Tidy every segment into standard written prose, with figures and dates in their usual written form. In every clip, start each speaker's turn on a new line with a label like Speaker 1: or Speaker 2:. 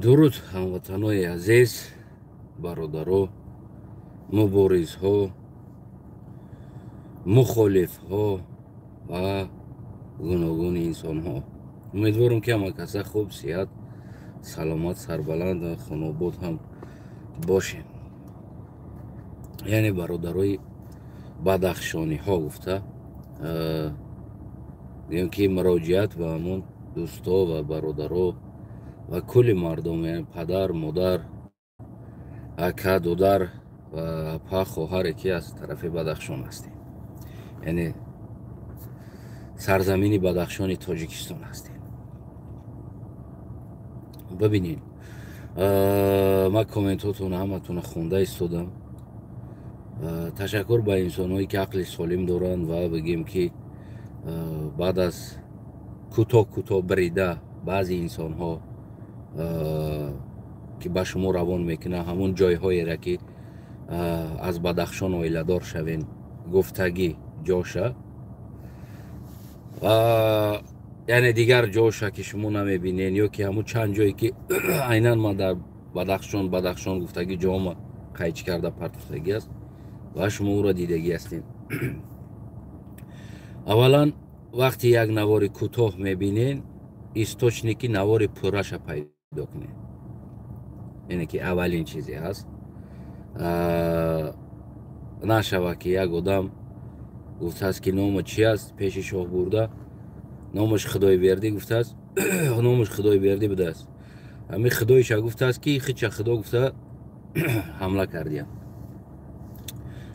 Speaker 1: Дуруд ҳамватанои азиз, бародаро, муборизҳо, мухолифҳо ва гуногуни инсонҳо. Умедворам, ки ҳама каса хуб, сиҳат, саломат, сарбаланд ва хонобод ҳам бошем. Яъне бародарои бадахшониҳо гуфта, гӯем ки муроҷиат ба ҳамон дӯсто ва бародаро ва кулли мардум, яъне падар, модар, ака, додар ва апа, хоҳаре, ки аз тарафи Бадахшон ҳастем, яъне сарзамини Бадахшони Тоҷикистон ҳастем. Бибинед, ман комментҳотона ҳаматона хонда истодам. Ташаккур ба инсонҳое, ки ақли солим доранд ва бигем, ки баъд аз кӯтоҳ кӯтоҳ бирида баъзе инсонҳо, ки ба шумо равон мекунанд ҳамон ҷойҳоеро, ки аз Бадахшон оиладор шавен гуфтагӣ ҷоша ва яъне дигар ҷоша, ки шумо намебинен, ё ки ҳамун чанд ҷое, ки айнан ман дар Бадахшон гуфтагӣ ҷома қайчи карда партофтагӣ аст ва шумо ӯро дидагӣ ҳастед. Аввалан, вақте як навори кӯтоҳ мебинен, источники навори пурраша пайдо кунед. Ине ки аввалин чизе ҳаст. Нашава, ки як одам гуфтааст, ки нома чи аст, пеши шоҳ бурда, номаш Худойбердӣ гуфтааст, номаш Худойбердӣ будааст. Ҳамин худоиша гуфтааст, ки хича худо гуфта ҳамла кардиям,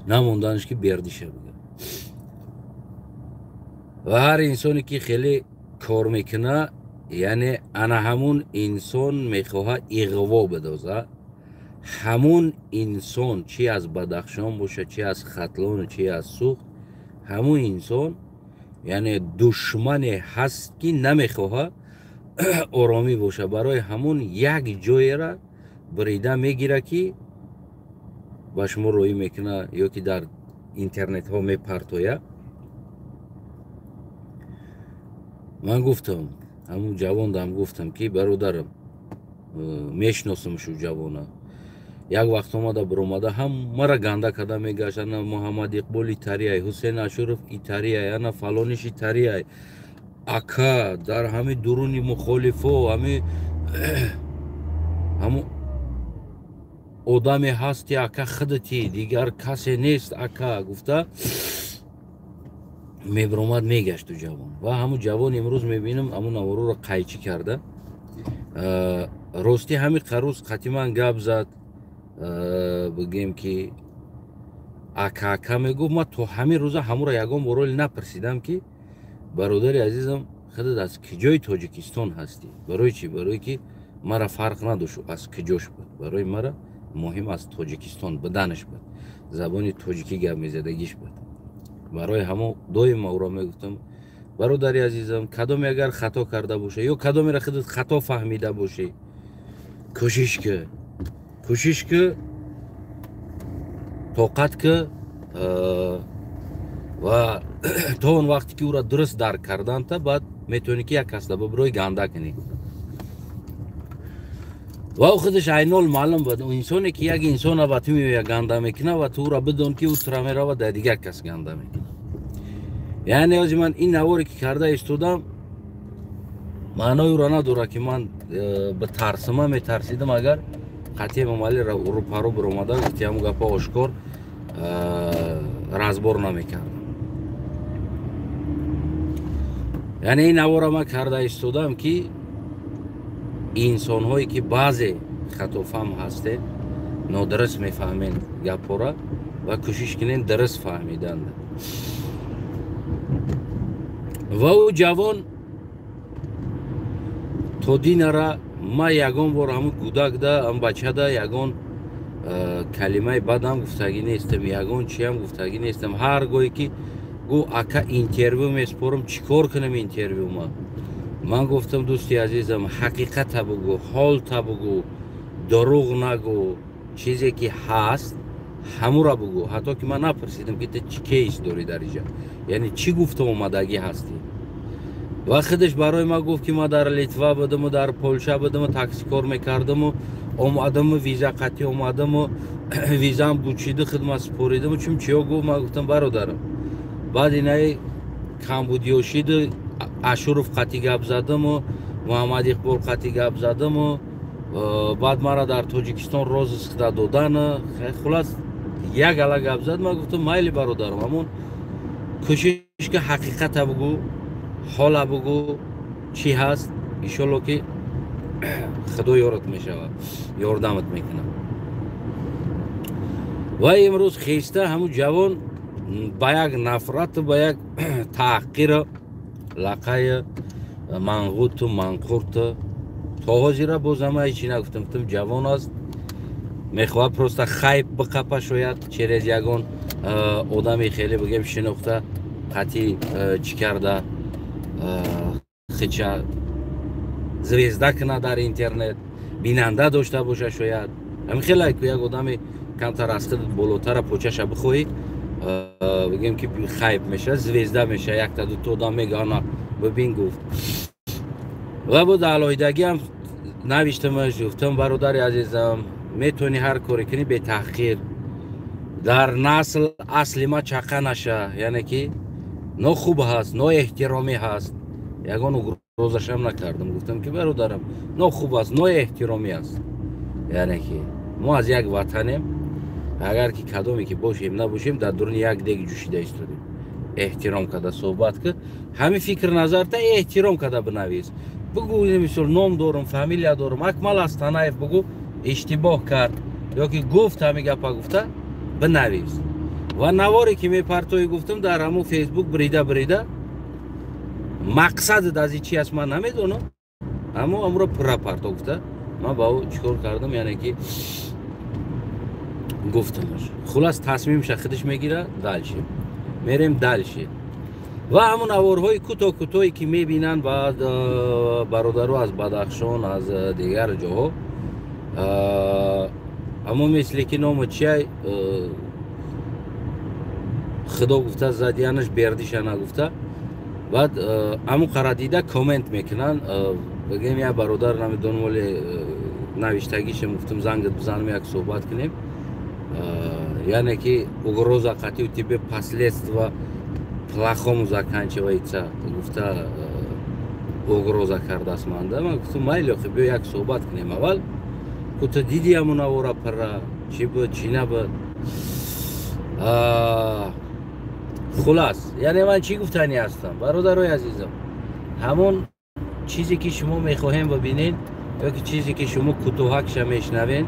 Speaker 1: намонданаш, ки бердиша буга. Ва ҳар инсоне, ки хеле кор мекуна, яъне ана ҳамун инсон мехоҳад иғво бидоза. Ҳамун инсон, чи аз Бадахшон боша, чи аз Хатлону, чи аз Суғд, ҳамун инсон, яъне душмане ҳаст, ки намехоҳад оромӣ боша. Барои ҳамун як ҷоеро бирида мегира, ки ба шумо роӣ мекуна ё ки дар интернетҳо мепартояд. Ман гуфтам, ҳамун ҷавондам гуфтам, ки бародарам, мешиносам шу ҷавона. Як вақт омада биромада, ҳамаро ганда карда мегашт: ана Муҳаммад Иқбол итариай, Ҳусейн Ашуров итариай, ана фалониш итариай. Ака, дар ҳами дуруни мухолифо ҳами ҳамун одаме ҳасти, ака, худати, дигар касе нест, ака, гуфта мебиромад, мегашту ҷавон. Ва ҳамун ҷавон имрӯз мебинам, ҳамун наворуро қайчӣ карда. Ростӣ, ҳамин қарӯз қатиман гап зад, бигем ки ака, ака мегуфт. Ман то ҳамин рӯза ҳамуро ягон бор оли напурсидам, ки бародари азизам, худат аз киҷои Тоҷикистон ҳастӣ? Барои чӣ? Барое ки мара фарқ надошт, аз киҷош буд. Барои мара муҳим аз Тоҷикистон буданаш буд, забони тоҷикӣ гап мезадагиш буд. Барои ҳамо доимо ӯро мегуфтам: бародари азизам, кадоме агар хато карда боша ё кадомеро худат хато фаҳмида бошӣ, кӯшиш ки, кӯшиш ки, тоқат ки ва то он вақте ки ӯро дуруст дарк карданта, баъд метавонӣ, ки як касда бибирои ганда кунӣ. Ва ӯ худаш айнол маълум буд. Инсоне, ки як инсона ба ту меоя, ганда мекуна ва ту ӯро бидон, ки ӯ тура мерава, дар дигар кас ганда мекуна. Яъне ози ман ин наворе, ки карда истодам, маънои ӯро надорад, ки ман битарсима. Метарсидам, агар қатъи Эмомалӣ рӯпарӯ биромада, гуфти ҳамун гапа ошкор разбор намекардам. Яъне ин навора ман карда истодам, ки инсонҳое, ки баъзе хатофаҳм ҳастед, нодуруст мефаҳмед гапҳоро ва кӯшиш кунед дуруст фаҳмиданда. Ва ӯ ҷавон то динара ман ягон бор ҳамун кӯдакда, ҳам бачада ягон калимаи бадам гуфтагӣ нестам, ягон чиам гуфтагӣ нестам. Ҳар гоҳе ки гу: «Ака, интервю меспорам, чӣ кор кунам интервю?» Ма ман гуфтам: «Дӯсти азизам, ҳақиқата бугӯ, ҳолта бугӯ, дурӯғ нагӯ, чизе ки ҳаст, ҳамура бугӯ». Ҳатто ки ман напурсидам, ки ту чӣ кейс дорӣ дар иҷа, яъне чӣ гуфта омадагӣ ҳастӣ. Ва худаш барои ма гуфт, ки ма дар Литва будаму, дар Полша будаму, такси кор мекардаму, омадаму, виза қатӣ омадаму, визаам бучиду, хидмат супоридаму, чун чиё гуфт. Ма гуфтам: «Бародарам, баъд инаи камбудиёшиду, Ашуров қатӣ гап задаму, Муҳаммад Иқбол қатӣ гап задаму, баъд мара дар Тоҷикистон розыск да додан». Хулас, як ала гап зад. Ма гуфтам: «Майли, бародарам, ҳамон кӯшиш ки ҳақиқата бугӯ, ҳола бугӯ, чӣ ҳаст. Иншолло, ки Худо ёрат мешавад, ёрдамат мекунад». Ва имрӯз хеста ҳамун ҷавон ба як нафрату, ба як таҳқиру лақаи манғуту манқурту. То ҳозира боз ҳама ҳечи нагуфтам. Гуфтам, ҷавон аст, мехоҳад просто хайп биқапа, шояд через ягон одами хеле, бигем, шинохта қатӣ чӣ карда, хича звезда кунад, дар интернет бинанда дошта боша. Шояд ҳамин хеле ку як одами камтар аз худ болотара почаша бихоҳӣ, бигем, ки хайп меша, звезда меша, якта дута одам мега: «Ана бибин, гуфт». Ва боз алоҳидагиам навиштамаш, гуфтам: «Бародари азизам, метавонӣ ҳар коре кунӣ, бетаҳқир, дар насл асли ма чақа наша, яъне ки нохуб ҳаст, ноэҳтиромӣ ҳаст». Ягон угроза шам накардам. Гуфтам, ки бародарам, нохуб аст, ноэҳтиромӣ аст, яъне ки мо аз як ватанем, агар ки кадоме ки бошем, набошем, дар дуруни як дег ҷӯшида истодем. Эҳтиром карда суҳбат ки, ҳамин фикр назарта эҳтиром карда бинавис, бугӯ. Мисол, ном дорум, фамилия дорум, Акмал Астанаев, бугӯ, иштибоҳ кард ё ки гуфт, ҳамин гапа гуфта бинавис. Ва наворе ки мепартоӣ, гуфтам, дар ҳамун Фейсбук брида брида, мақсадат аз и чи аст, ман намедонам, аммо амро пурра парто гуфта, ман ба ӯ чӣ кор кардам, яъне ки гуфтамаш. Хулас, тасмимша худаш мегира. Дальше мерем, дальше. Ва ҳамун наворҳои кӯтоҳ кӯтоҳе ки мебинанд баъд бародаро аз Бадахшон, аз дигар ҷоҳо, ҳамон мисли ки ному чиай, Худо гуфта задиянаш бердиша нагуфта, баъд ҳамун қара дида коммент мекунанд. Бигем, як бародар, намедонам, вале навиштагишам, гуфтам, зангат бизанам, як суҳбат кунем, яъне ки угроза қатӣ, тебе последствия плохому заканчивается гуфта угроза кардааст манда. Ман гуфтам: «Майли, охи, биё, як суҳбат кунем аввал. Кута диди ҳамун навора пара, чӣ буд, чӣ набуд?» Хулас, яъне ман чӣ гуфтанӣ ҳастам, бародарои азизам? Ҳамон чизе ки шумо мехоҳем бибинед ё ки чизе ки шумо кӯтоҳакша мешнавен,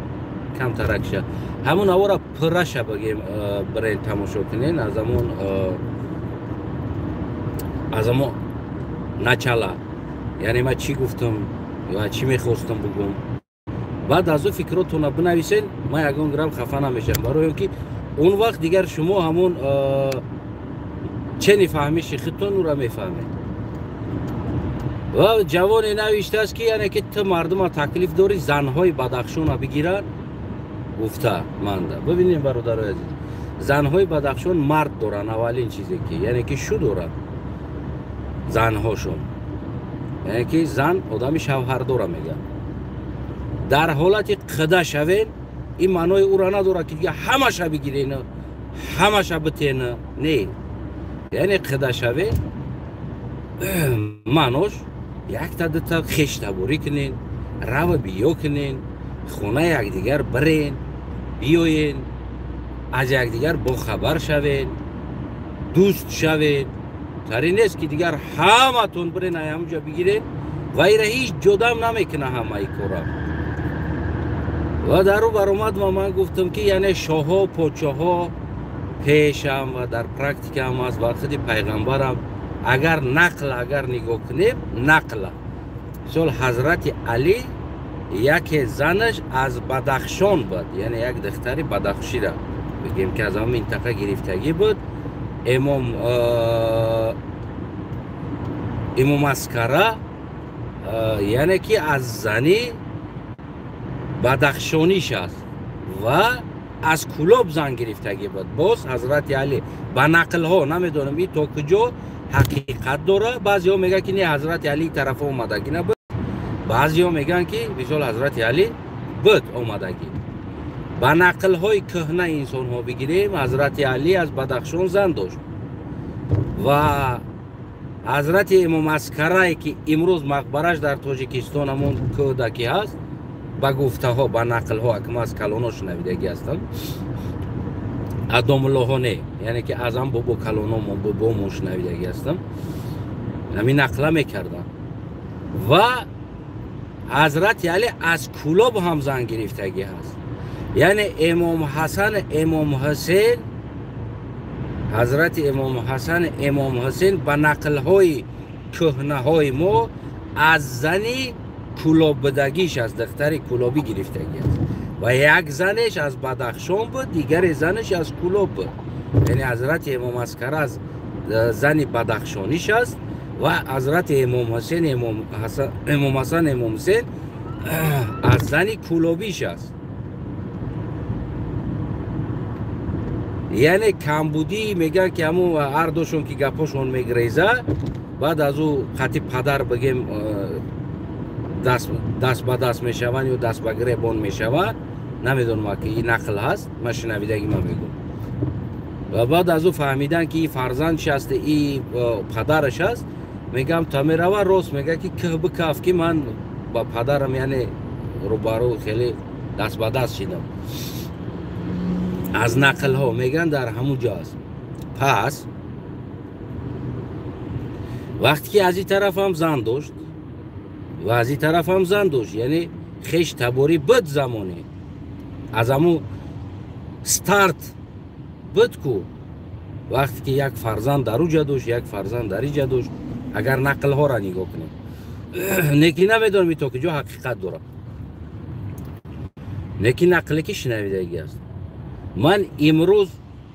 Speaker 1: камтаракша, ҳамон навора пурраша, бигем, бирен тамошо кунен, аз ҳамон начала, яъне ман чӣ гуфтам ва чӣ мехостам бугум. Баъд аз ӯ фикротона бинависен. Ман ягон грамм хафа намешавам, барои он ки он вақт дигар шумо ҳамон чени фаҳмиши худтон ӯра мефаҳмед. Ва ҷавоне навиштааст, ки яъне ки ту мардума таклиф дорӣ занҳои Бадахшона бигиранд гуфта манда. Бибинем, бародарои азиз, занҳои Бадахшон мард доранд, аввалин чизе ки, яъне ки шу доранд занҳошон, яъне ки зан одами шавҳардора мегӯяд. Дар ҳолати қида шавен, ин маънои ӯра надорад, ки дига ҳамаша бигирен, ҳамаша битена. Не, яъне қида шавен маънош якта дута хештаборӣ кунен, рава биё кунен, хонаи якдигар бирен, биёен, аз якдигар бохабар шавен, дӯст шавен. Тари нест, ки дигар ҳаматон бирен, ай ҳамуҷа бигирен. Ва ира ҳеҷ ҷодам намекуна ҳамаи кора. Ва дар ӯ баромад ва ман гуфтам, ки яъне шоҳҳо, подшоҳҳо пешам ва дар практикаам аст, ва худи пайғамбарам, агар нақл, агар нигоҳ кунем нақла, мисол, Ҳазрати Алӣ яке занаш аз Бадахшон буд, яъне як духтари бадахшира, бигем, ки аз ҳамон минтақа гирифтагӣ буд. Имом Аскара, яъне ки аз зани бадахшониш аст ва аз Кулоб зан гирифтагӣ буд. Боз Ҳазрати Алӣ ба нақлҳо, намедонам и то куҷо. Ҳақиқат дора. Баъзеҳо мегӯянд, ки не, Ҳазрати Али тарафа омадагӣ набуд. Баъзеҳо мегӯянд, ки мисол Ҳазрати Али буд омадагӣ. Ба нақлҳои кӯҳна инсонҳо бигирем, Ҳазрати Али аз Бадахшон зан дошт ва Ҳазрати Имом Аскарае, ки имрӯз мақбараш дар Тоҷикистон ҳамон кӯдаки ҳаст, ба гуфтаҳо, ба нақлҳо, акма аз калоно шунавидагӣ ҳастам, аз домуллоҳо не, яъне ки аз ҳам бобо калономон, бобомон шунавидагӣ ҳастам, ҳамин нақла мекардам. Ва Ҳазрати Али аз Кӯлоб ҳам зан гирифтагӣ ҳаст. Яъне Имом Ҳасан, Имом Ҳусейн, Ҳазрати Имом Ҳасан, Имом Ҳусейн ба нақлҳои кӯҳнаҳои мо аз зани кӯлоббудагиш, аз духтари кӯлобӣ гирифтагӣ аст. Ва як занеш аз Бадахшон буд, дигаре занеш аз Кӯлоб буд. Яъне Ҳазрати Имом Аскара аз зани бадахшониш аст ва Ҳазрати Имом Ҳусейн, Имом Ҳасан, Имом Ҳусейн аз зани кӯлобиш аст. Яъне камбудӣ мегӯянд, ки ҳамун ҳардушон ки гапошон мегреза, баъд аз ӯ қати падар бигем даст ба даст мешаванд ё даст ба гиребон мешаванд, намедонам, ки ин нақл ҳаст, ман шунавидагӣ ман мегӯм. Ва баъд аз ӯ фаҳмидан, ки ин фарзандш аст, ин падараш аст, мегӯям та мерава рост мегӯяд, ки кӯҳ бикаф, ки ман ба падарам, яъне рӯбарӯ хеле даст ба даст шидам. Аз нақлҳо мегӯянд дар ҳамун ҷо аст. Пас вақте ки аз ин тараф ҳам зан дошт ва аз ин тараф ҳам зан дошт, яъне хеш таборӣ буд, замоне аз ҳамун старт буд ку, вақте ки як фарзанд дар уҷа дошт, як фарзанд дар иҷа дошт, агар нақлҳоро нигоҳ кунем. Неки намедонам то ки ҷо ҳақиқат дорад, неки нақле ки шунавидагӣ аст. Ман имрӯз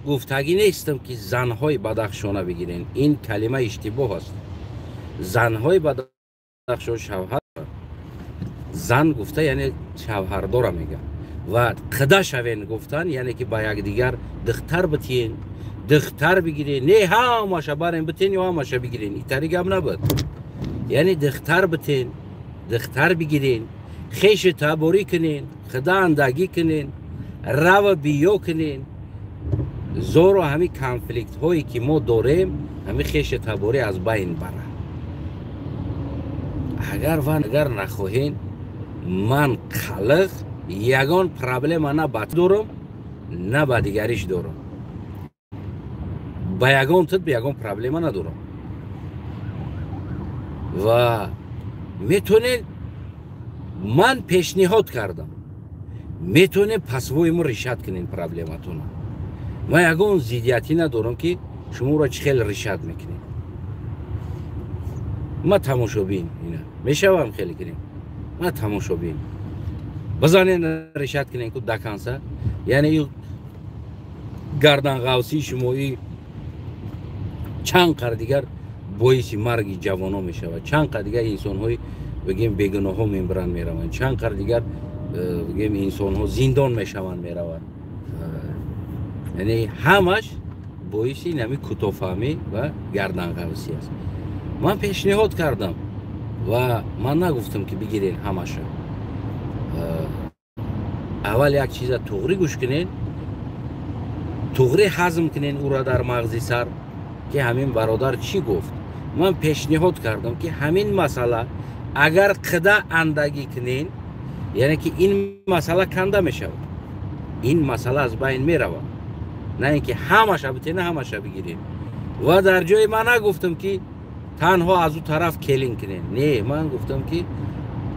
Speaker 1: гуфтагӣ нестам, ки занҳои бадахшона бигирен. Ин калима иштибоҳ аст. Занҳои бадахшон шавҳар, зан гуфта яъне шавҳардора мегӯянд. Ва қида шавен гуфтан яъне ки ба якдигар духтар битиен, духтар бигирен, не ҳамаша барен битен ё ҳамаша бигирен, итари гап набуд. Яъне духтар битен, духтар бигирен, хеши таборӣ кунен, қида андагӣ кунен, рава биё кунен. Зоро ҳамин конфликтҳое ки мо дорем, ҳамин хеши таборӣ аз байн бара. Агар ва агар нахоҳен, ман қалиқ ягон проблема на ба дорам, на ба дигариш дорам. Ба ягон тиб ягон проблема надорам. Ва метонед, ман пешниҳод кардам, метонем по-своему решать кунем проблематонро. Ман ягон зиддиятӣ надорам, ки шуморо чӣ хел решать мекунем. Ман тамошобин ина мешавам, хеле кунем, ман тамошобин. Бизанен решать кунем ку до конца. Яъне и гарданғавсии шумои чанд қар дигар боиси марги ҷавоно мешавад, чанд қар дигар инсонҳои бигем бегуноҳҳо мембиранд мераванд, чанд қар дигар бигем инсонҳо зиндон мешаванд мераванд. Яъне ҳамаш боиси нами кӯтоҳфаҳмӣ ва гарданғавсӣ аст. Ман пешниҳод кардам ва ман нагуфтам, ки бигирен ҳамаша. Аввал як чиза туғрӣ гӯш кунен, туғрӣ ҳазм кунен ӯра дар мағзи сар, ки ҳамин бародар чӣ гуфт. Ман пешниҳод кардам, ки ҳамин масъала агар қида андагӣ кунен, яъне ки ин масъала канда мешавад, ин масъала аз байн меравад, на ин ки ҳамаша битена, ҳамаша бигирен. Ва дар ҷои ман нагуфтам, ки танҳо аз ӯ тараф келин кунен. Не, ман гуфтам, ки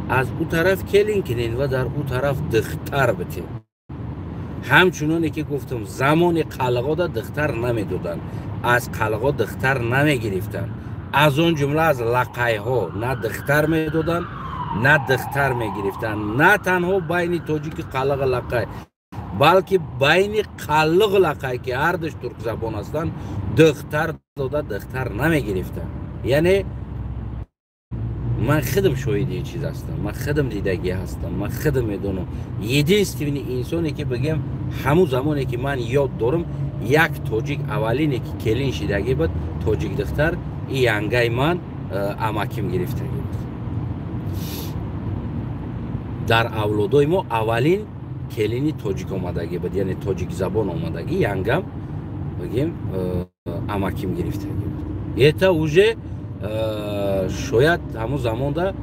Speaker 1: аз ӯ тараф келин кунен ва дар ӯ тараф духтар битен. Ҳамчуноне ки гуфтам, замони қалғода духтар намедоданд, аз қалғо духтар намегирифтанд, аз он ҷумла аз лақайҳо на духтар медоданд, на духтар мегирифтанд. На танҳо байни тоҷики қалғи лақай, балки байни қаллиғ лақай, ки ҳардуш туркзабон ҳастанд, духтар дода духтар намегирифтанд. Яъне ман худам шоҳиди ин чиз ҳастам, ман худам дидагӣ ҳастам, ман худам медонам. Единственный инсоне ки бигем ҳамун замоне ки ман ёд дорам, як тоҷик аввалине ки келин шидагӣ буд, тоҷик духтар И янгаи ман амаким гирифтагӣ буд. Дар авлодои мо аввалин келини тоҷик омадагӣ буд, яъне тоҷикзабон омадагӣ, янгам бигем амаким гирифтагӣ буд. Это уже шояд ҳамун замонда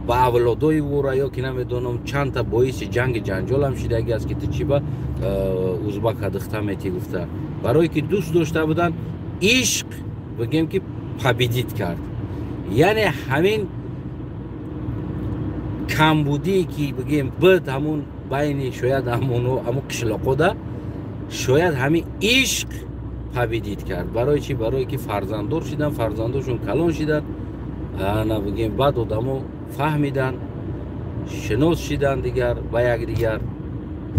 Speaker 1: ба авлодои ӯра ё ки намедонам чандта боиси ҷанги ҷанҷолам шидагӣ аст, ки ту чӣ ба узбака духта метӣ гуфта. Барое ки дӯст дошта буданд, ишқ бигем ки победит кард. Яъне ҳамин камбудие ки бигем буд ҳамун байни шояд ҳамун қишлоқода, шояд ҳамин ишқ победит кард. Барои чӣ? Барое ки фарзанддор шидан, фарзандошон калон шиданд, ана бигем баъд одамо фаҳмиданд, шинос шиданд дигар ба якдигар.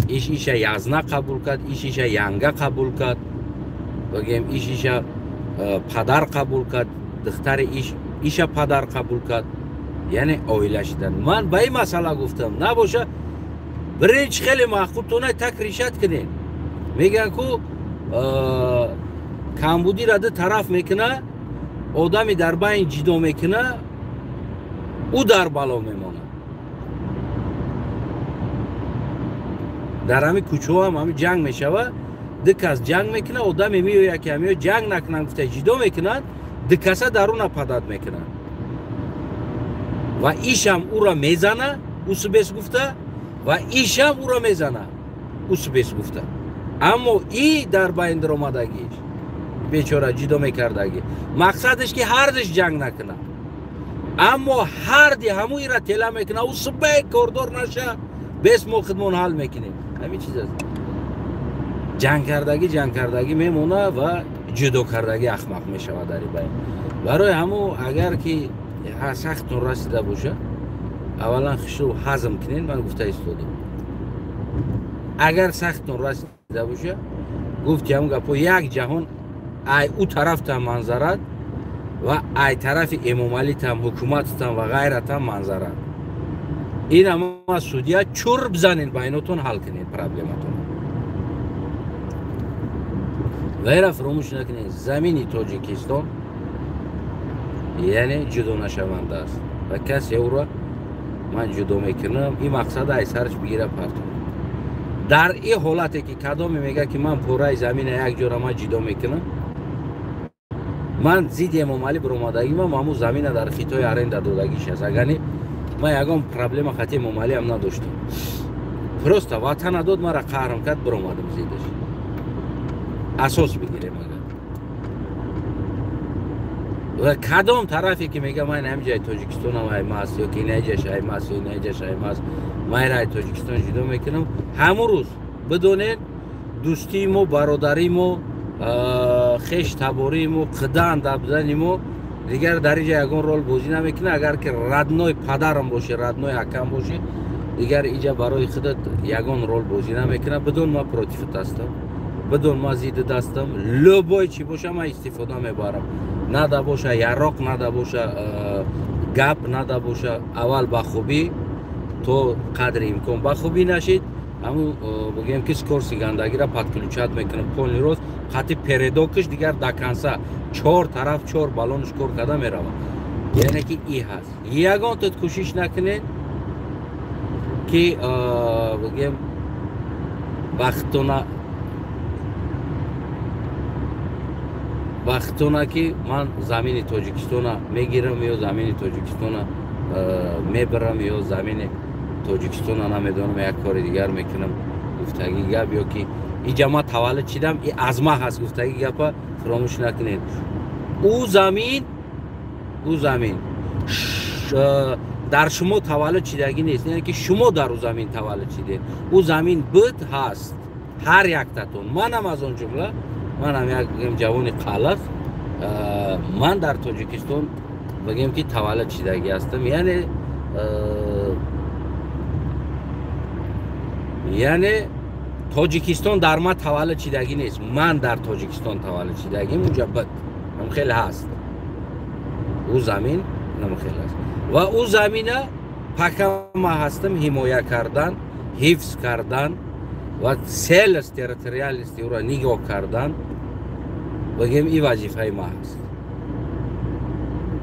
Speaker 1: Иш иша язна қабул кард, иш иша янга қабул кард, бигем иш иша падар қабул кард, духтари иш иша падар қабул кард, яъне оила шиданд. Ман ба ин масъала гуфтам, набоша биринч хеле маъқултона так решат кунед. Мегӯянд ку камбудира ду тараф мекуна, одами дар байн ҷидо мекуна, ӯ дар бало мемонад. Дар ҳамин кӯчаҳо ҳам ҳамин ҷанг мешава, ду кас ҷанг мекунад, одаме меояд ки ҳамиё ҷанг накунанд гуфта ҷидо мекунанд, ду каса даруна падад мекунанд ва ишам ӯра мезана усубес гуфта, ва ишам ӯра мезана усубес гуфта. Аммо и дар байн даромадагиш бечора ҷидо мекардагӣ, мақсадаш ки ҳардиш ҷанг накунад, аммо ҳарди ҳамун ира тела мекунад, усубе кордор наша, бес мо худмон ҳал мекунем. Ҳамин чиз аст. Ҷанг кардагӣ мемона ва ҷудо кардагӣ ахмақ мешавад дар ин байн. Барои ҳамун агар ки сахтон расида боша, аввалан хишрӯ ҳазм кунед. Ман гуфта истодам, агар сахтон расида боша, гуфти ҳамун гапҳо як ҷаҳон ай ӯ тарафтам манзарат ва ай тарафи Эмомалитам, ҳукумататам ва ғайратам манзарат. Ин ама судья чур бизанед, байнотон ҳал кунед проблематон. Ғайра фуромӯш накунед, замини Тоҷикистон яъне ҷудонашаванда аст ва касе ӯро ман ҷудо мекунам, ин мақсада ай сараш бигира партон. Дар ин ҳолате ки кадоме мегӯяд ки ман пораи замина як ҷора ман ҷудо мекунам, ман зидди Эмомалӣ биромадагимам, ҳамун замина дар Хитой аренда додагиш аст. Агар ман ягон проблема хати Эмомалиам надоштам, просто ватана дод, мара қаҳрам кард, биромадам зиддаш. Асос бигирем агар ва кадом тарафе ки мега ман ҳамин ҷои Тоҷикистонам аймаст, ё ки инаҷаш аймаст, ё инаҷаш аймаст, ман ай Тоҷикистон ҷудо мекунам, ҳамун рӯз бидонед дӯстии мо, бародарии мо, хеш табории мо, қидан дабдани мо дигар дар инҷа ягон рол бозӣ намекунад. Агар ки родной падарам бошӣ, родной акам бошӣ, дигар инҷа барои худат ягон рол бозӣ намекунад. Бидон ман против ат ҳастам, бидон ман зиддит ҳастам, любой чӣ боша ман истифода мебарам. Нада боша яроқ, нада боша гап, нада боша аввал ба хубӣ то қадри имкон ба хубӣ нашид, ҳамун бигӯем ки скорости гандагиро подключать мекунам полный рост хати передок ш дигар до конца чор тараф чор баллонш кор карда меравад. Яъне ки и ҳаст, ягон тут кӯшиш накунед ки бигӯем вақтона ки ман замини Тоҷикистона мегирам ё замини Тоҷикистона мебарам ё замини Тоҷикистона намедонам як кори дигар мекунам гуфтагӣ гап, ё ки иҷа ман таваллуд шидам, и аз ман ҳаст гуфтагӣ гапа фуромӯш накунед. Ӯ замин дар шумо таваллуд шидагӣ нест, яъне ки шумо дар ӯ замин таваллуд шидед. Ӯ замин буд, ҳаст, ҳар яктатон, манам аз он ҷумла, манам як ҷавони қалақ, ман дар Тоҷикистон бигем ки таваллуд шидагӣ ҳастам, яъне Тоҷикистон дар ман таваллуд шидагӣ нест, ман дар Тоҷикистон таваллуд шидагим. Унҷа буд, ам хеле ҳаст, ӯ замин нам хеле аст ва ӯ замина пока ман ҳастам ҳимоя кардан, ҳифз кардан ва целость территориальности ӯро нигоҳ кардан, бигем, ин вазифаи ман ҳаст.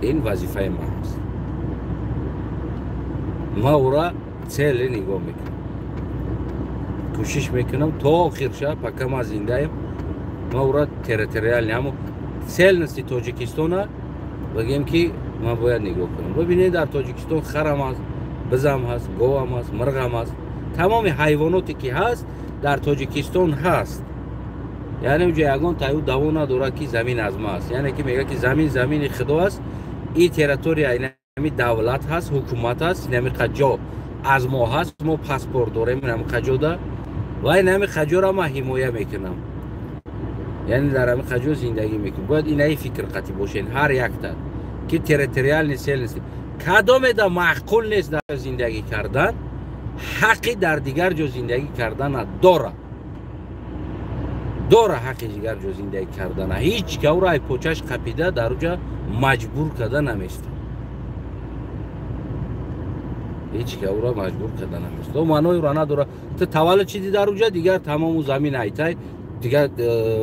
Speaker 1: Ин вазифаи ман аст. Ман ӯра цели нигоҳ мекунам, кӯшиш мекунам то охирша, пока ман зиндаем, ман ӯра территориальный ҳамо целостности Тоҷикистона бигем ки ман бояд нигоҳ кунам. Бибинед, дар Тоҷикистон харам аст, бизам ҳаст, говам ҳаст, мирғам ҳаст, тамоми ҳайвоноте ки ҳаст, дар Тоҷикистон ҳаст. Яъне уҷа ягон таю даво надорад, ки замин аз ма аст. Яъне ки мегӯяд, ки замин замини Худо аст, и территория инами давлат ҳаст, ҳукумат аст, инами ҷо аз мо ҳаст, мо паспорт дорем инами ҷода ва инами ҷора ман ҳимоя мекунам, яъне дар ҳами ҷо зиндагӣ мекунам. Бояд инаи фикр қатӣ бошен ҳар якта, ки территориальный целостности кадомеда маъқул нест дар зиндагӣ кардан, ҳаққи дар дигар ҷо зиндагӣ кардана дорад, дора ҳаққи дигар ҷо зиндагӣ кардана. Ҳеҷ ка ӯро ай почаш қапида дар уҷа маҷбур карда наместа, ҳеҷ ка ӯро маҷбур карда наместа. Маънои ӯро надора, ту таваллуд чиди дар уҷа, дигар тамому замин айтай, дигар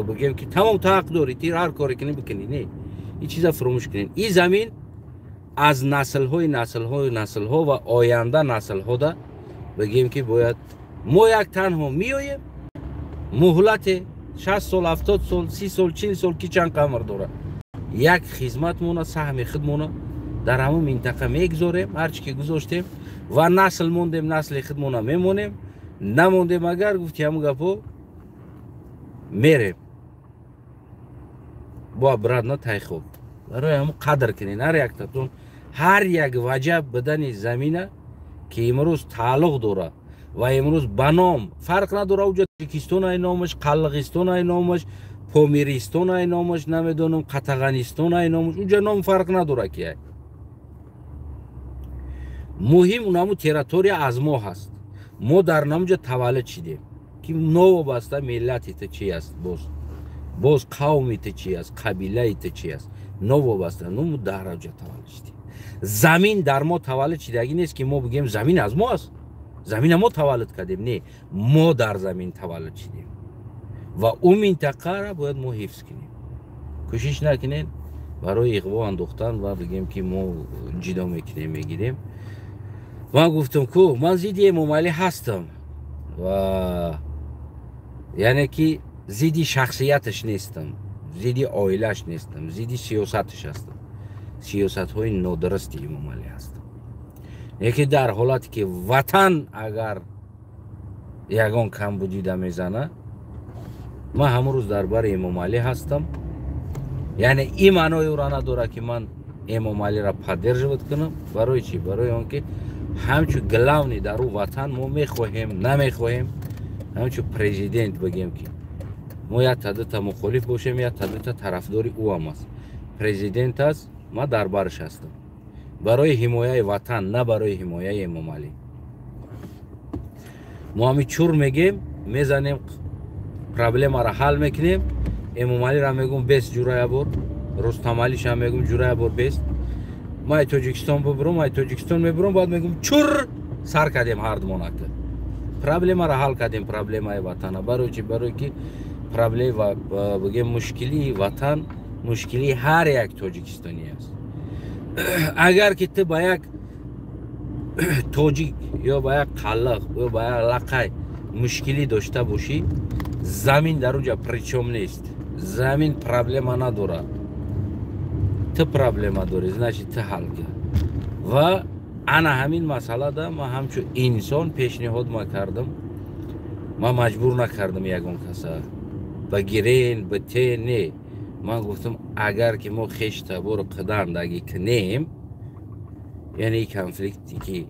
Speaker 1: бигем ки тамом ту ҳақ дорӣ, ти ҳар коре кунӣ бикунӣ. Не, ин чиза фуромӯш кунед. Ин замин аз наслҳои наслҳои наслҳо ва оянда наслҳода бигем ки бояд мо як танҳо меоем, муҳлате 60 сол, 70 сол, 30 сол, 40 сол, ки чанд қамр дорад, як хизматмона, саҳми худмона дар ҳамон минтақа мегузорем, ҳарчи ки гузоштем ва насл мондем, насли худмона мемонем, намондем, агар гуфти ҳамон гапо, мерем бо обратно тайхоб. Барои ҳамон қадр кунед ҳар яктатон, ҳар як ваҷаб бидани замина, ки имрӯз тааллуқ дорад ва имрӯз ба ном фарқ надорад, уҷа Тоҷикистон ай номаш, Қаллиғистон ай номаш, Помиристон ай номаш, намедонам, Қатағанистон ай номаш, уҷа ном фарқ надорад ки ай. Муҳим унаму территория аз мо ҳаст, мо дар намуҷа таваллуд шидем, ки новобаста миллати ту чи аст, боз қавми ту чи аст, қабилаи ту чи аст, новобаста ну дар уҷа таваллуд шидем. Замин дар мо таваллуд шидагӣ нест, ки мо бигем замин аз мо аст, замина мо таваллуд кардем. Не, мо дар замин таваллуд шидем ва ӯ минтақара бояд мо ҳифз кунем. Кӯшиш накунед барои иғво андохтан ва бигем ки мо ҷидо мекунем, мегирем. Ман гуфтам ку ман зидди Эмомалӣ ҳастам ва яъне ки зидди шахсияташ нестам, зидди оилаш нестам, зидди сиёсаташ ҳастам, сиёсатҳои нодурусти Эмомалӣ ҳастам. Яке дар ҳолате ки ватан агар ягон камбудида мезана, ман ҳамон рӯз дар бари Эмомалӣ ҳастам. Яъне ин маънои ӯро надорад, ки ман Эмомалиро поддерживать кунам. Барои чӣ? Барои он ки ҳамчун главный дар ӯ ватан мо мехоҳем, намехоҳем, ҳамчун президент бигем ки мо як та дута мухолиф бошем, як та дута тарафдори ӯ ҳам аст, президент аст, ман дар барш ҳастам барои ҳимояи ватан, на барои ҳимояи Эмомалӣ. Мо ҳами чур мегем, мезанем, проблемаро ҳал мекунем. Эмомалиро мегум бес ҷурая бор, Рустамалишам мегум ҷурая бор бес, ман ай Тоҷикистон бубурам, ай Тоҷикистон мебурам, баъд мегум чур сар кардем, ҳардумонака проблемаро ҳал кардем, проблемаи ватана. Барои чи? Барои ки проблема, бигем, мушкилии ватан мушкилии ҳар як тоҷикистонӣ аст. Агар ки ту ба як тоҷик ё ба як қаллиқ ё ба як лақай мушкилӣ дошта бошӣ, замин дар уҷа причём нест, замин проблема надорад, ту проблема дорӣ, значит, ту ҳал кар. Ва ана ҳамин масъалада ман ҳамчун инсон пешниҳод ма кардам, ман маҷбур накардам ягон каса ба гирен бите, не. Ман гуфтам, агар ки мо хештабору қидандагӣ кунем, яъне конфликте ки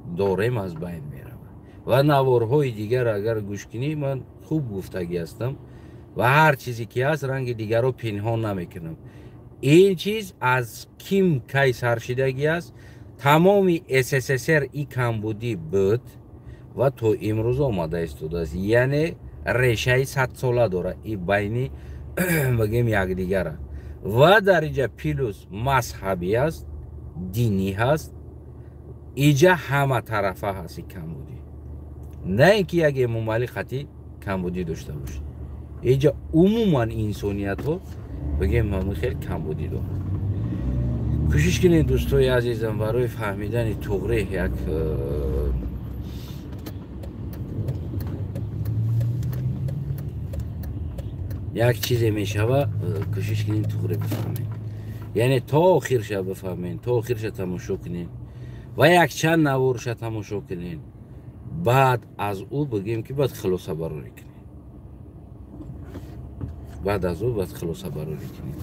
Speaker 1: дорем аз байн меравад. Ва наворҳои дигар агар гӯш кунӣ, ман хуб гуфтагӣ ҳастам ва ҳар чизе ки ҳаст, ранги дигарро пинҳон намекунам. Ин чиз аз ким кай саршидагӣ аст, тамоми СССР и камбудӣ буд ва то имрӯз омада истодааст, яъне решаи садсола дорад и байни бигем якдигара. Ва дар инҷа плюс мазҳабӣ аст, динӣ ҳаст, иҷа ҳама тарафа ҳаст и камбудӣ, на ин ки як Эмомалӣ хатӣ камбудӣ дошта бошад, иҷа умуман инсониятҳо бигем ҳамин хел камбудӣ дорад. Кӯшиш кунед, дӯстои азизам, барои фаҳмидани туғри як чизе мешава, кӯшиш кунед туғри бифаҳмед, яъне то охирша бифаҳмед, то охирша тамошо кунед ва якчанд наворша тамошо кунед. Баъд аз ӯ бигем ки баъд хулоса барорӣ кунед, баъд аз ӯ баъд хулоса барорӣ кунед.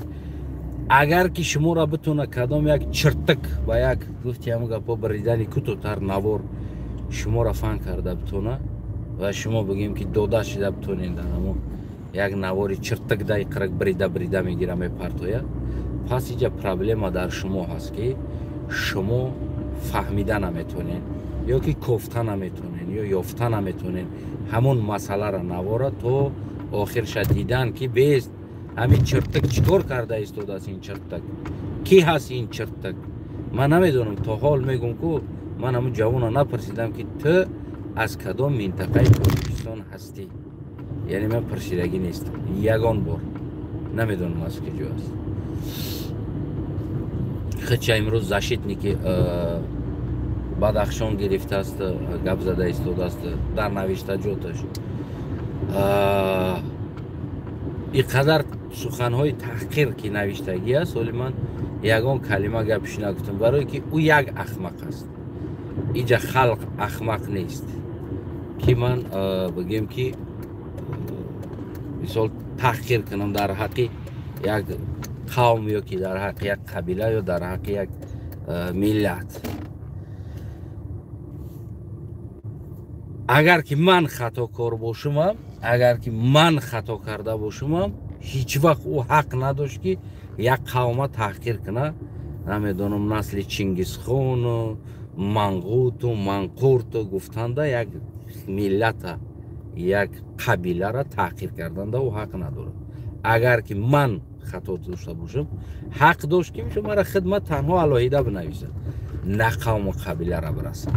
Speaker 1: Агар ки шуморо битона кадом як чиртик ба як гуфти ҳамон гапҳо баридани кӯтоҳтар навор шуморо фан карда битона ва шумо бигем ки дода шида битонед дар ҳамон як навори чиртик дай қирик брида брида мегира мепартояд, пас иҷа проблема дар шумо ҳаст, ки шумо фаҳмида наметонед ё ки кофта наметонед ё ёфта наметонед ҳамон масъаларо навора то охирша дидан, ки бест ҳамин чиртик чӣ кор карда истодааст, ин чиртик кӣ ҳаст, ин чиртик ман намедонам. То ҳол мегӯм ку ман ҳамун ҷавона напурсидам, ки ту аз кадом минтақаи Тоҷикистон ҳастӣ, яъне ман пурсидагӣ нестам ягон бор, намедонам аз куҷо аст. Хича имрӯз защитники Бадахшон гирифтааст, гап зада истодааст дар навиштаҷоташ. И қадар суханҳои таҳқир ки навиштагӣ аст, ҳоли ман ягон калима гапш нагуфтам, барое ки ӯ як ахмақ аст. Иҷа халқ ахмақ нест, ки ман бигем ки мисол таҳқир кунам дар ҳаққи як қавм ё ки дар ҳаққи як қабила ё дар ҳаққи як миллат. Агар ки ман хатокор бошумам, агар ки ман хато карда бошумам, ҳеҷ вақт ӯ ҳақ надошт, ки як қавма таҳқир куна. Намедонам, насли Чингисхону Манғуту Манқурту гуфтанда як миллата, як қабилара таҳқир карданда ӯ ҳақ надорад. Агар ки ман хато дошта бошам, ҳақ дошт, ки мара хидмат танҳо алоҳида бинависад, на қавму қабилара бирасад.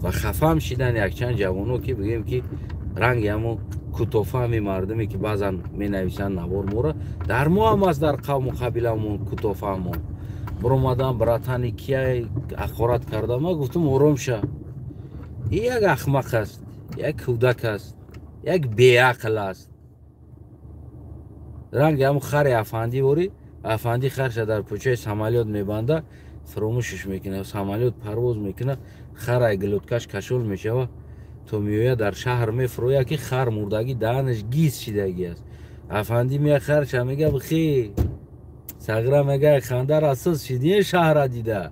Speaker 1: Ва хафам шидан якчанд ҷавоно, ки бигем ки ранги ҳамо кӯтоҳфаҳми мардуме, ки баъзан менависанд навор мора, дар мо ҳам аст, дар қавму қабиламон кӯтоҳфаҳмон. Биромадан братани кия ҳақорат карда, ман гуфтам ором ша, ин як ахмақ аст, як кӯдак аст, як беақл аст. Ранги ҳамо хари афандӣ ворӣ, афандӣ харша дар пӯчаи самолёт мебанда, фаромӯшиш мекунад, самолёт парвоз мекунад, харай глоткаш кашол мешава, то меояд дар шаҳр мефурояд, ки хар мурдагӣ даҳанаш гиз шидагӣ аст. Афандӣ меяд харша мега бихе сағира мега хандар асос шидин шаҳра дида.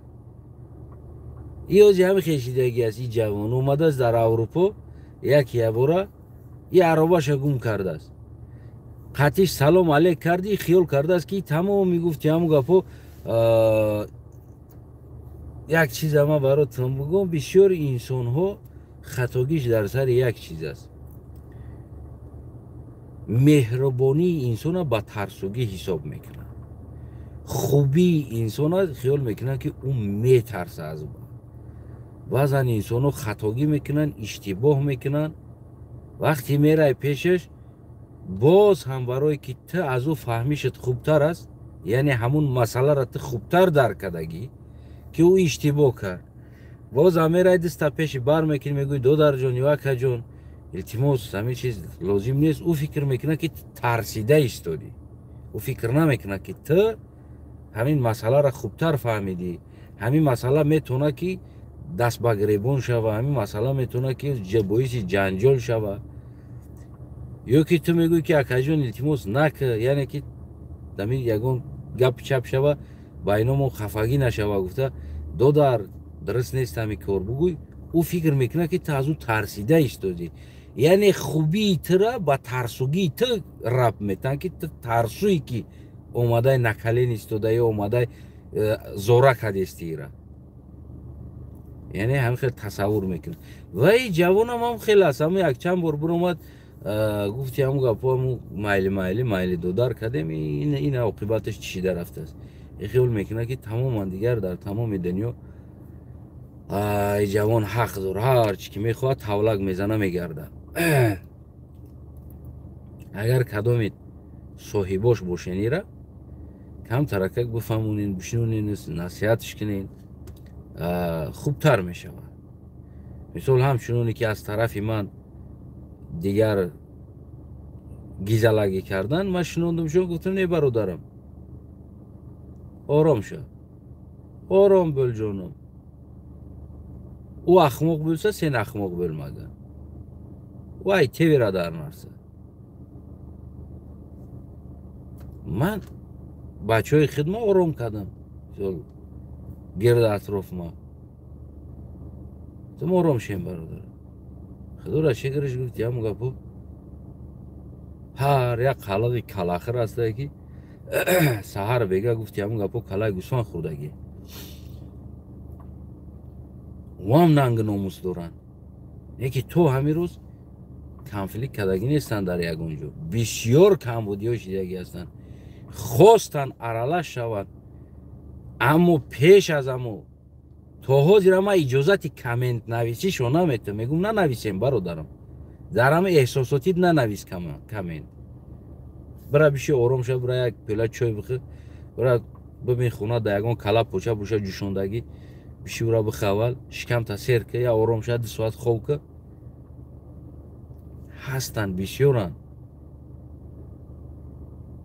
Speaker 1: Иози ҳами хешидагӣ аст. И ҷавон омадааст дар Аврупо, як ябора и аробаша гум кардааст. Қатиш салом алейк карди, хиёл кардааст, ки тамом мегуфти ҳамун гапҳо. Як чиза ман баротон бигӯм, бисёри инсонҳо хатогиш дар сари як чиз аст. Меҳрубонии инсона ба тарсугӣ ҳисоб мекунанд. Хубии инсона хиёл мекунанд, ки ӯ метарса аз ӯ. Баъзан инсонҳо хатогӣ мекунанд, иштибоҳ мекунанд. Вақте мерай пешаш, боз ҳам барое ки ту аз ӯ фаҳмишат хубтар аст, яъне ҳамун масъаларо ту хубтар дарк кардагӣ, ки ӯ иштибоҳ кард, боз ҳам мерай даста пеши бар мекунӣ, мегӯӣ додарҷон ё акаҷон, илтимос, ҳамин чиз лозим нест. Ӯ фикр мекунад, ки тарсида истодӣ. Ӯ фикр намекунад, ки ту ҳамин масъаларо хубтар фаҳмидӣ. Ҳамин масъала метавонад, ки даст ба гиребон шава, ҳамин масъала метавонад, ки боиси ҷанҷол шава. Ё ки ту мегӯӣ, ки акаҷон илтимос нака, яъне ки ҳамин ягон гап чап шава, байномон хафагӣ нашава, гуфта додар дуруст нест ҳамин кор бугӯй. Ӯ фикр мекунад, ки ту аз ӯ тарсида истодӣ. Яъне хубии тура ба тарсугии ту рабт метаҳанд, ки ту тарсуӣ, ки омадай накален истода ё омадай зора кадести ира. Яъне ҳамин хел тасаввур мекунад. Ва и ҷавонам ҳам хел аст. Ҳамун якчанд бор биромад, гуфти ҳамун гапҳо, ҳамун майли майли майли додар кардем, ин оқибаташ чӣ шида рафтааст. Хиёл мекунад, ки тамоман дигар дар тамоми дунё ҷавон ҳақ дорад, ҳар чӣ ки мехоҳад тавлак мезана мегардад. Агар кадоми Соҳибош бошенира камтаракак бифаҳмонен, бишнонен, насиҳатш кунен, хубтар мешавад. Мисол, ҳамчуноне ки аз тарафи ман дигар гизалагӣ кардан, ман шинондамшон, гуфтам: не, бародарам, ором ша, ором бӯл, ҷоном. Ӯ ахмоқ бӯлса, сен ахмоқ бӯлмаган, вай теверад ҳар нарса. Ман бачаҳои хидма ором кардам, гирди атроф ма гуфтам: ором шем, бародар, худоро шукраш. Гуфт ям гапо, ҳар як қалиғи калахир ҳастае, ки саҳар бега, гуфти ҳамун гапо, калаи гӯсфанд хӯрдагӣ, вам нанги номус доранд, яке то ҳамин рӯз конфликт кардагӣ нестанд дар ягон ҷо. Бисёр камбудиҳо шидагӣ ҳастанд, хостанд аралаш шаванд, аммо пеш аз амо то ҳозира ман иҷозати коммент нависишо наметам. Мегум: нанависем, бародарам, дар ҳама эҳсосотит нанавис коммент. Бира биши, ором ша, бира як пела чой бихӯр, бира бибин, хона да ягон кала поча боша ҷӯшондагӣ, биши, ура бихӯ, аввал шикамта сер ка, я ором ша, 2 соат хоб ка. Ҳастанд, бисёранд.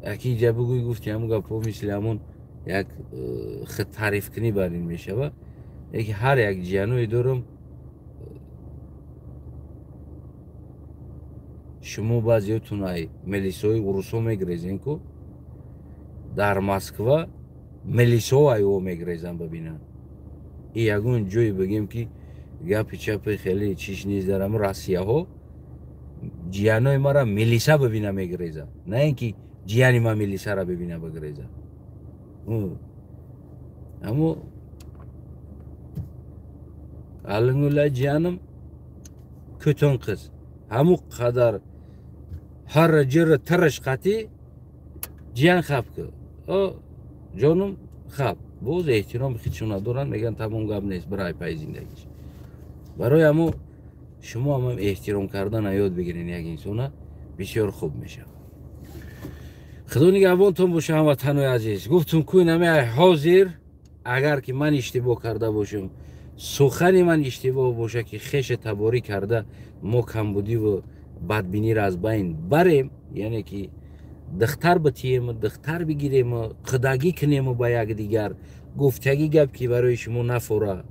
Speaker 1: Яки иҷа бигӯй, гуфти ҳамун гапҳо, мисли ҳамун як худтарифкунӣ бар ин мешавад. Яки ҳар як ҷияное дорам. Шумо баъзеотун ай милисои урусҳо мегирезен ку, дар Москва милисҳо ай о мегирезан, бибинанд. И ягон ҷое бигем, ки гапи чапи хеле чиш нест. Дар ҳамн Россияҳо ҷиянои мара милиса бибина, мегиреза, на ин ки ҷияни ман милисара бибина, бигиреза. Аммо алингула ҷиянам кӯтон қиз ҳамун қадар ҳарра ҷирра тираш қатӣ ҷиян хаб ку, о ҷонум хаб, боз эҳтироми худшон надоранд. Мегӯянд: тамом, гап нест, бирай пай зиндагиш. Барои ҳамо шумо ҳам эҳтиром кардана ёд бигирен як инсона, бисёр хуб мешавад. Худо нигаҳбонтон боша, ҳамватанои азиз. Гуфтум ку, инаме ҳозир агар ки ман иштибоҳ карда бошам, сухани ман иштибоҳ боша, ки хеша таборӣ карда мо камбудиву бадбиниро аз байн барем, яъне ки духтар битиему, духтар бигирему, қудагӣ кунему ба якдигар. Гуфтагӣ гап, ки барои шумо нафора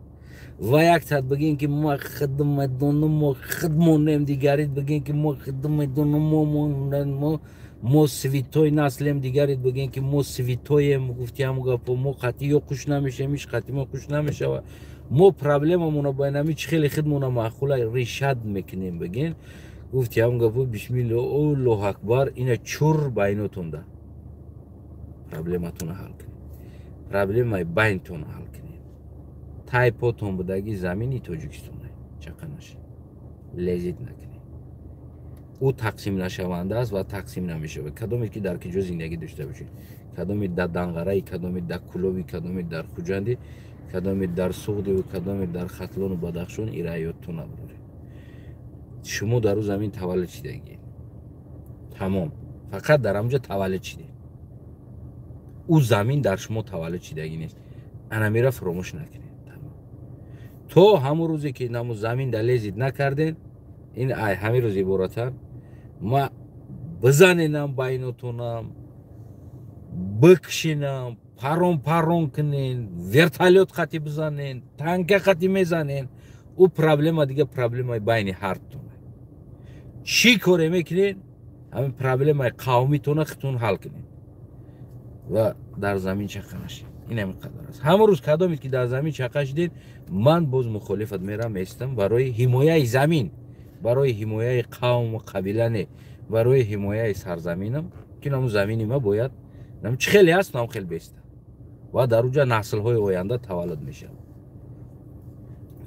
Speaker 1: ва як саат бигем, ки мо худ медонам, мо худ монем, дигарит бигем, ки мо худ медонам, мо святой наслем, дигарит бигем, ки мо святоем. Гуфти ҳаму гапо, мо қатъи ё хуш намешавем, ҳеч қатъи мо хуш намешава. Мо проблемамона ба инами чӣ хеле худмона маъқула решать мекунем, бигем. Гуфти ҳамун гапо, бисмилло, аллоҳу акбар, ина чур байнотонда проблематона ҳал кунем, проблемаи байнтона ҳал кунем. Тай потон будагӣ замини Тоҷикистона чақа нашед, лезить накунед. Ӯ тақсим нашаванда аст ва тақсим намешавад. Кадоме ки дар киҷо зиндагӣ дошта бошед, кадоме дар Данғараи, кадоме дар Кулоби, кадоме дар Хуҷанди, кадоме дар Суғдиву кадоме дар Хатлону Бадахшон, ира ёдтон набароред: шумо дар ӯ замин таваллуд шидагӣ, тамом. Фақат дар ҳамҷо таваллуд шидед, ӯ замин дар шумо таваллуд шидагӣ нест. Анамира фуромӯш накунед то ҳамон рӯзе ки наму замин да лезить накарден. Ин ай ҳамин рӯз иборатан ма бизаненам, байнотонам бикшинам, парон парон кунен, вертолёт қати бизанен, танка қати мезанен, ӯ проблема дига, проблемаи байни ҳартона. Чӣ коре мекунед, ҳамин проблемаи қавмитона худтон ҳал кунед ва дар замин чақа нашед. Ин ҳамин қадар аст. Ҳамон рӯз кадомед ки дар замин чақа шидед, ман боз мухолифат мерам, местам барои ҳимояи замин, барои ҳимояи қавму қабила не, барои ҳимояи сарзаминам, ки наму замини ма бояд нам чӣ хеле аст, нам хел беста ва дар уҷа наслҳои оянда таваллуд мешавад.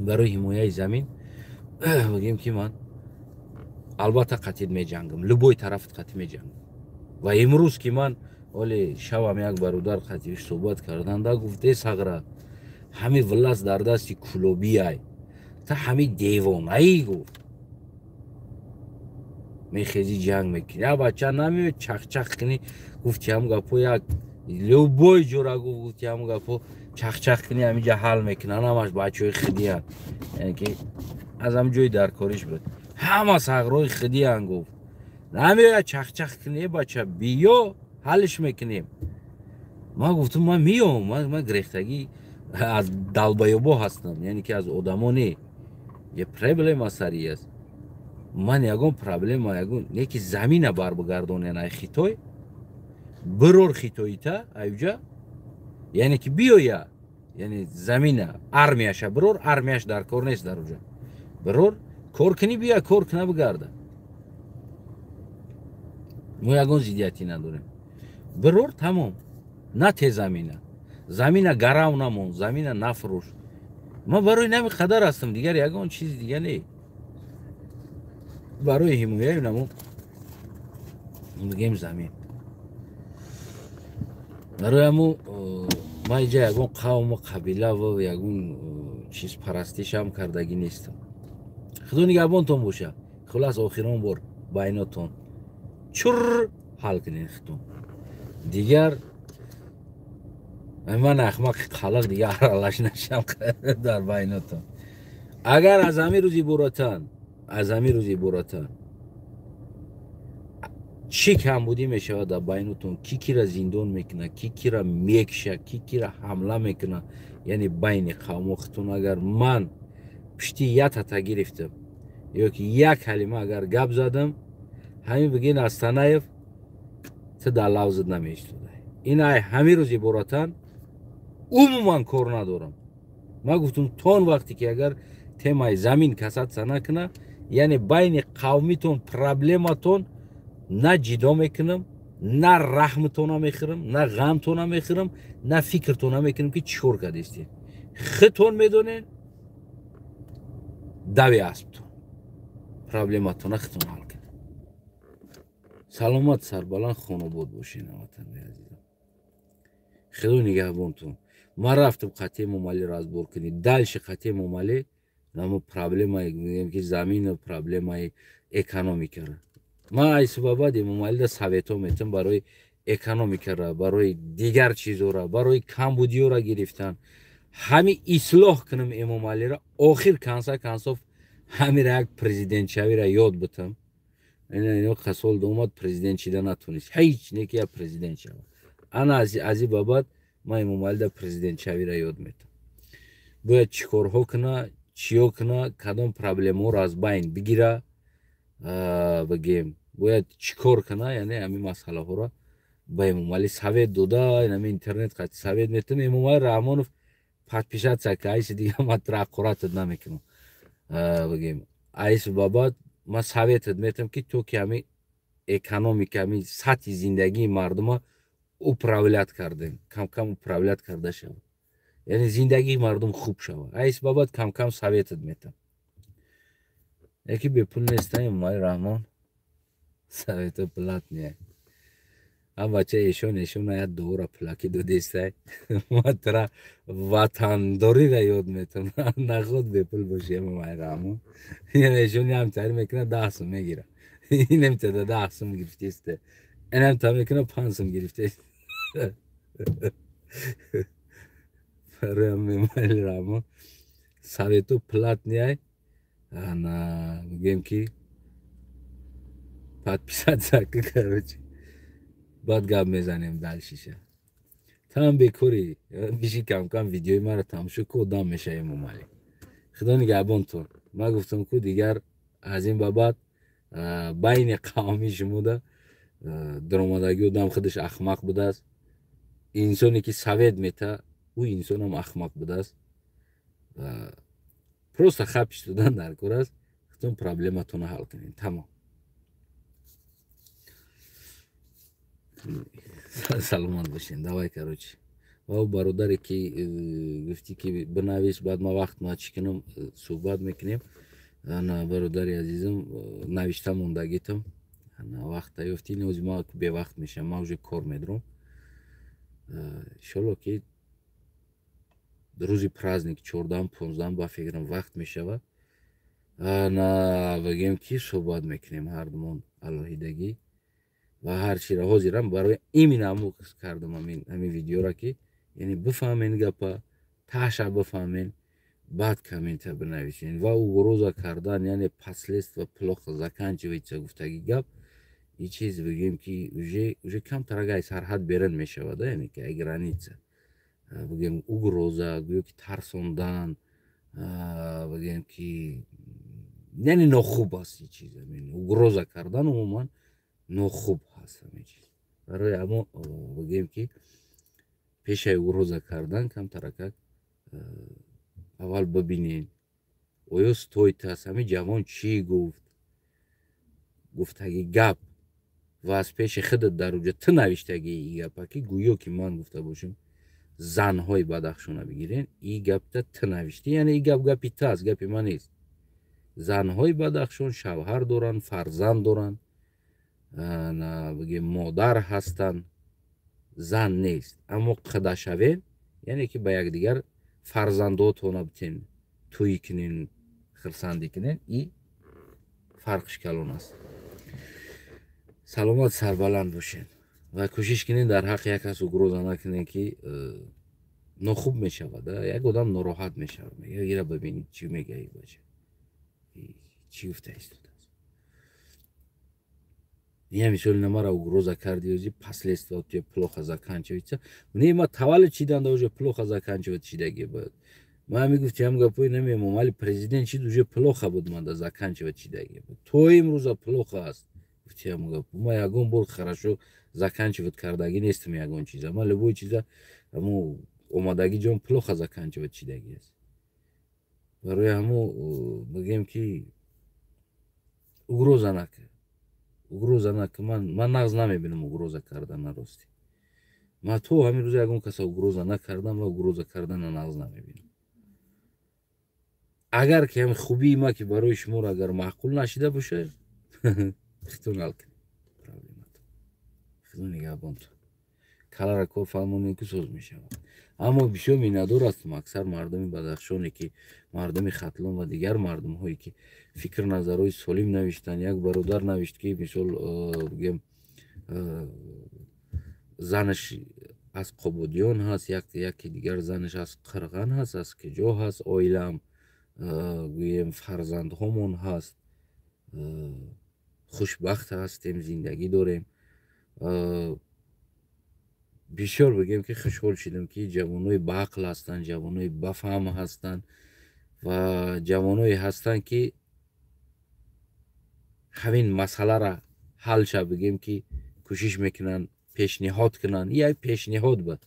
Speaker 1: Барои ҳимояи замин бигем, ки ман албатта қатид меҷангам, любой тарафат қатӣ меҷангам. Ва имрӯз ки ман оле шавам як бародар қатиш суҳбат карданда, гуфт: э сағра, ҳами власть дар дасти кулобиай, та ҳами девонаӣ. Гуфт. Мехези, ҷанг мекунӣ. Я бача намеояд чахчах кунӣ, гуфти ҳам гапо, як любой ҷора гуфти ҳам гапо чахчах кунӣ, ҳаминҷа ҳал мекунанд. Ҳамаш бачаҳои хидиянд, яъне ки аз ҳам ҷои даркориш буд. Ҳама сағрои хидиянд, гуфт. Намеояд чахчах кунӣ, бача биё, ҳаллиш мекунем. Ман гуфтам, ман меом, ман гирехтагӣ аз долбоёбо ҳастам, яъне ки аз одамо не. Е проблема сари аст. Ман ягон проблема, ягон не ки замина барбигардонен ай Хитой, бирор хитоита аюҷа, яъне ки биёя, яъне замина армияша бирор, армияш дар кор нест дар уҷа. Бирор кор кунӣ, бия, кор куна, бигарда. Мо ягон зиддиятӣ надорем. Бирор, тамом. На те замина. Замина гарав намон, замина нафурӯш. Ман барои нами қадар ҳастам, дигар ягон чизи дига не. Барои ҳимояи намо мегем замин. Барои ҳамо ман иҷа ягон қавму қабила ва ягон чиз парастишам кардагӣ нестам. Худо нигаҳбонтон боша. Хулас, охирон бор байнотон чур ҳал кунед худтон. Дигар ман ахмақи қалақ дигар аралаш нашам дар байнотон. Агар аз ҳамин рӯз иборатан, аз ҳамин рӯз иборатан чӣ камбудӣ мешавад дар байнотон, ки кира зиндон мекунад, ки кира мекша, ки кира ҳамла мекунад, яъне байни қавмо худтон, агар ман пишти як тата гирифтам ё ки як калима агар гап задам, ҳамин бигин, Астанаев, ту дар лавзат намеистодай. Ин ай ҳамин рӯз иборатан умуман кор надорам. Ман гуфтам, тон вақте ки агар темаи замин касаться накуна, яъне байни қавмитон проблематон на ҷидо мекунам, на раҳмтона мехӯрам, на ғамтона мехӯрам, на фикртона мекунам, ки чӣ кор кардистед. Худтон медонед, дави асбтон проблематона худтон ҳал кунед. Саломат, сарбаланд, хонобод бошед, ватанҳои азизам. Худо нигаҳбонтон. Ман рафтам қатъи Эмомалӣ разбор кунӣ. Дальше қатъи Эмомалӣ намо проблемаи, мегӯем ки замину проблемаи экономикара. Ман айсубабад Эмомалида советҳо метам барои экономикара, барои дигар чизора, барои камбудиёра гирифтан. Ҳами ислоҳ кунам Эмомалиро, охир конца концов ҳамира як президентшавиро ёд бутам. Ино қасол омад, президент шида натонист. Ҳеҷ не ки як президент шава. Ана аз ин бабад ман Эмомалида президентшавиро ёд метам. Бояд чӣ корҳо куна, чиё куна, кадом проблемаҳоро аз байн бигира, бигем, бояд чӣ кор куна, яъне ҳамин масъалаҳоро ба Эмомалӣ совет дода, ҳамин интернет қати совет метам. Эмомалӣ Раҳмонов, подписаться ка, айси дига ман ҳақоратат намекунам. Бигем, айси бабад ман советат метам, ки то ки ҳамин экономика, ҳамин сатҳи зиндагии мардума управлять кардем, камкам управлять карда шавад, яъне зиндагии мардум хуб шавад. Айси бабад камкам советат метам. Яки бепул нестам, Эмомалӣ Раҳмон, совето платные. Ам бача эшон эшон як дуора пулакӣ додестай. Ман тура ватандориро ёд метам. Наход бепул боши, Эмомалӣ Раҳмон. Эшон ям тари мекунад, 10 сум мегира. Инем тада 10 сум гирифтесте. Инам та мекунад, 5 сум гирифтест. Барои Эмомалӣ Раҳмон совету платный. Ана мегӯем ки подписаться ка, короче. Баъд гап мезанем дальшиша. Там бекорӣ биши, камкам видеои маро тамошо ку, одам меша, Эмомалӣ. Худо нигаҳбонтон. Ман гуфтам ку, дигар аз ин ба баъд байни қавмӣ шумода даромадагӣ одам худаш ахмақ будааст. Инсоне ки совет мета, ӯ инсонам ахмақ будааст. Просто хап истодан дар кор аст. Худтон проблематонро ҳал кунед. Тамом. Саломат бошед. Давай, короче. Ва бародаре ки гуфтӣ ки бинавис, баъд ма вақт ма чӣ кунам, суҳбат мекунем. Ана, бародари азизам, навишта мондагитам. Ана вақт ёфтӣ, нози ма бевақт мешавам, ман уже кор медорам. Иншолло ки рӯзи праздник 14-ам, 15-ам ба фикрам вақт мешавад. На, бигем, ки суҳбат мекунем ҳардумон алоҳидагӣ ва ҳар чиро. Ҳозирам барои именно ҳаму кардам ҳамин видеора, ки яъне бифаҳмен гапа, таша бифаҳмен, баъд коммента бинависен. Ва угроза кардан, яъне последствия плохо заканчивается гуфтаги гап, и чиз, бигем, ки уже камтарак ай сарҳад берун мешавад, яъне ки ай граница, бигем, угроза, гӯё ки тарсондан, бигем, ки яъне нохуб аст и чиз. Угроза кардан умуман нохуб ҳаст ҳамин чиз. Барои ҳамо, бигем, ки пешаи угроза кардан камтаракак аввал бибинен, оё стоит аст, ҳамин ҷавон чӣ гуфт, гуфтаги гап ва аз пеши худат дар уҷа ту навиштаги и гапа, ки гӯё ки ман гуфта бошем, занҳои Бадахшона бигирен. И гапта ту навиштӣ, яъне и гап гапи ту аст, гапи ман нест. Занҳои Бадахшон шавҳар доранд, фарзанд доранд, бигем, модар ҳастанд, зан нест. Аммо қада шавем, яъне ки ба якдигар фарзандотона битен, тӯй кунен, хирсандӣ кунен, и фарқш калон аст. Саломат, сарбаланд бошед ва кӯшиш кунед, дар ҳаққи як кас угроза накунед, ки нохуб мешавад, як одам нороҳат мешавад. Мега: «Ира бибин, чӣ мега бача, чӣ гуфта истодааст?» Я мисоли намара угроза карди, ози последствия тебе плохо заканчивается. Не, ма таваллуд шиданда уже плохо заканчивать шидаги буд. Ма мегуфти, ҳам гапои намемом, вале президент шид, уже плохо буд, манда заканчивать шидаги буд, то имрӯза плохо аст. Гуфти, ҳам гап ма ягон бор хорошо заканчивать кардагӣ нестам ягон чиза. Ма любой чиза ҳамо омадагӣ ҷон плохо заканчивать шидагӣ аст. Барои ҳамо, бигем, ки угроза накард, угроза накард. Ман нағз намебинам угроза кардана. Рости, ман то ҳамин рӯза ягон каса угроза накардам ва угроза кардана нағз намебинам. Агар ки ҳами хубии ма, ки барои шуморо агар маъқул нашида бошад, хитон ҳал кунед проблемато. Худо нигаҳбонтон. Калара кор фармонем, ки соз мешавад. Аммо бисёр миннатдор ҳастам аксар мардуми Бадахшоне, ки мардуми Хатлон ва дигар мардумҳое, ки фикр назарҳои солим навиштанд. Як бародар навишт, ки мисол, бигем, занаш аз Қобудиён ҳаст, яке дигар занаш аз Қирған ҳаст, аз киҷо ҳаст, оилаам, гӯем, фарзандҳомон ҳаст, хушбахт ҳастем, зиндагӣ дорем. Бисёр, бигем, ки хушҳол шудем, ки ҷавонои баақл ҳастанд, ҷавонои бафаҳм ҳастанд ва ҷавоное ҳастанд, ки ҳамин масъалара ҳал ша, бигем, ки кӯшиш мекунанд пешниҳод кунанд. Як пешниҳод буд,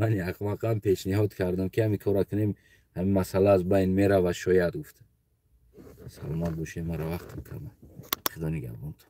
Speaker 1: ман ахмақам пешниҳод кардам, ки ҳамин кора кунем, ҳамин масъала аз байн меравад шояд, гуфта. Саломат бошед, мара вақтам кама. Худо нигаҳбонтон.